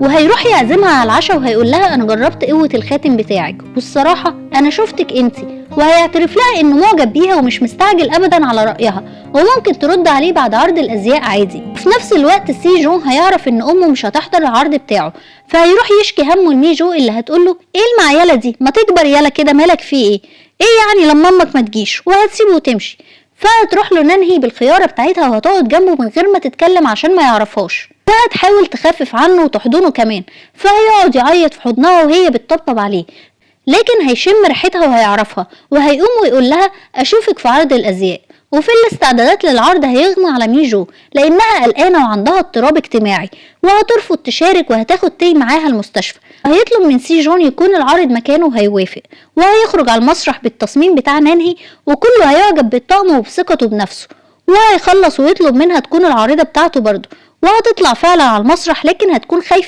وهيروح يعزمها على العشاء وهيقول لها انا جربت قوة الخاتم بتاعك والصراحة انا شفتك انتي، وهيعترف لها انه معجب بيها ومش مستعجل ابدا على رأيها، وممكن ترد عليه بعد عرض الازياء عادي. في نفس الوقت سيجون هيعرف ان امه مش هتحضر العرض بتاعه، فهيروح يشكي همه لميجو اللي هتقوله ايه المعيله دي، ما تكبر يالا كده، مالك فيه ايه، ايه يعني لما امك ما تجيش، وهتسيبه وتمشي. فهتروح له ننهي بالخيارة بتاعتها وهتقعد جنبه من غير ما تتكلم عشان ما يعرفهاش، وهتحاول تخفف عنه وتحضنه كمان، فهيقعد يعيط في حضنها وهي بتطبطب عليه، لكن هيشم ريحتها وهيعرفها، وهيقوم ويقول لها اشوفك في عرض الازياء. وفي الاستعدادات للعرض هيغمى على ميجو لانها قلقانه وعندها اضطراب اجتماعي، وهترفض تشارك وهتاخد تي معاها المستشفى. هيطلب من سيجون يكون العارض مكانه وهيوافق، وهيخرج على المسرح بالتصميم بتاع نانهي، وكله هيعجب بالطقم وبثقته بنفسه، وهيخلص ويطلب منها تكون العارضة بتاعته برضه، وهتطلع فعلا على المسرح، لكن هتكون خايفة